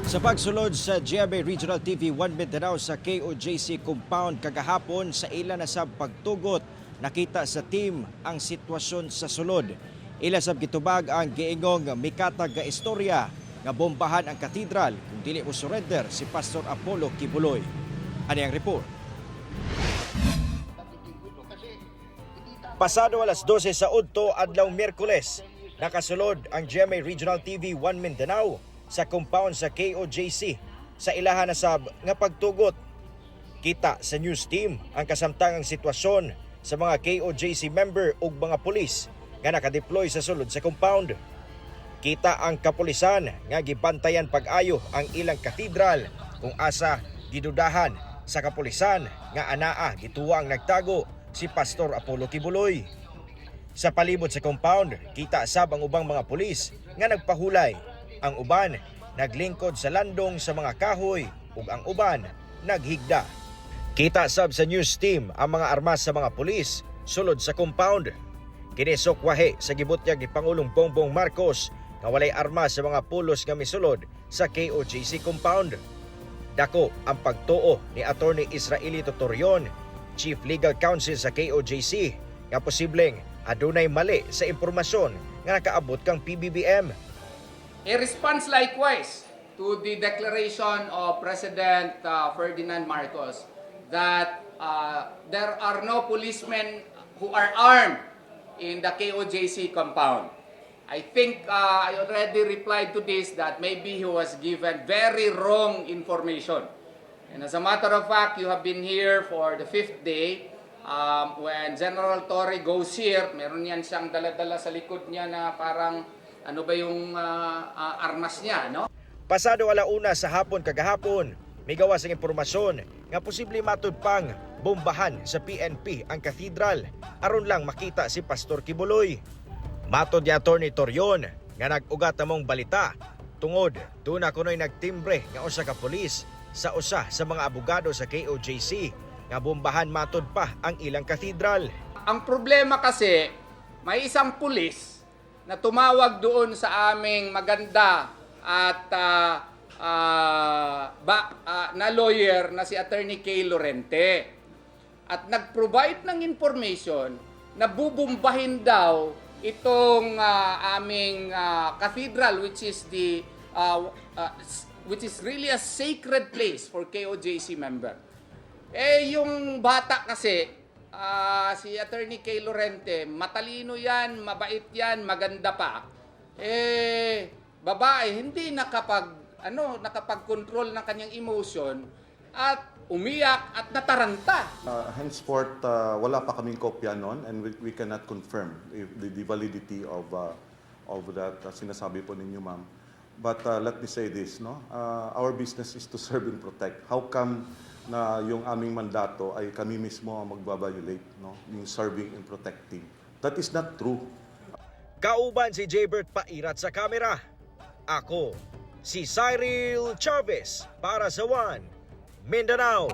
Sa pagsulod sa GMA Regional TV 1 Mindanao sa KOJC compound kagahapon, sa ila na sa pagtugot, nakita sa team ang sitwasyon sa sulod. Ila sab gitubag ang giingong mikatag nga istorya nga bombahan ang katedral kung dili mo surrender si Pastor Apollo Quiboloy. Ani ang report. Pasado alas 12 sa udto adlaw Miyerkules, nakasulod ang GMA Regional TV 1 Mindanao sa compound sa KOJC sa ilahan na sab nga pagtugot. Kita sa news team ang kasamtangang sitwasyon sa mga KOJC member ug mga pulis nga nakadeploy sa sulod sa compound. Kita ang kapulisan nga gibantayan pag-ayo ang ilang katedral kung asa gidudahan sa kapulisan nga anaa gituwa ang nagtago si Pastor Apollo Quiboloy. Sa palibot sa compound, kita sab ang ubang mga pulis nga nagpahulay. Ang uban naglingkod sa landong sa mga kahoy ug ang uban naghigda. Kita sab sa news team ang mga armas sa mga pulis sulod sa compound. Kini sukwahi sa gibutyag ni Pangulong Bongbong Marcos nga walay armas sa mga pulos nga misulod sa KOJC compound. Dako ang pagtuo ni Attorney Israelito Torreon, Chief Legal Counsel sa KOJC, nga posibleng adunay mali sa impormasyon nga nakaabot kang PBBM. A response likewise to the declaration of President Ferdinand Marcos that there are no policemen who are armed in the KOJC compound. I think I already replied to this, that maybe he was given very wrong information. And as a matter of fact, you have been here for the fifth day. When General Torre goes here, meron yan siyang dala-dala sa likod niya na parang ano ba yung armas niya, no? Pasado alauna sa hapon kagahapon, migawas ang impormasyon nga posible matud pang bombahan sa PNP ang cathedral aron lang makita si Pastor Quiboloy. Matod ni Attorney Torreon nga nag-ugat among balita tungod duna kunoy nagtimbre nga usa ka pulis sa usa sa mga abogado sa KOJC nga bombahan matud pa ang ilang cathedral. Ang problema kasi, may isang pulis na tumawag doon sa aming maganda at na lawyer na si Attorney Kay Lorente. At nag-provide ng information na bubumbahin daw itong aming cathedral, which is really a sacred place for KOJC member. Eh, yung bata kasi, si Attorney Kay Lorente, matalino yan, mabait yan, maganda pa. Eh, babae, hindi nakapag-control ng kanyang emotion at umiyak at nataranta. Henceforth, wala pa kaming kopya nun and we cannot confirm if the validity of that sinasabi po ninyo, ma'am. But let me say this, no? Our business is to serve and protect. How come na yung aming mandato ay kami mismo ang magbabiolate, no? Yung serving and protecting. That is not true. Kauban si Jaybert Pairat sa kamera. Ako, si Cyril Chavez para sa One Mindanao.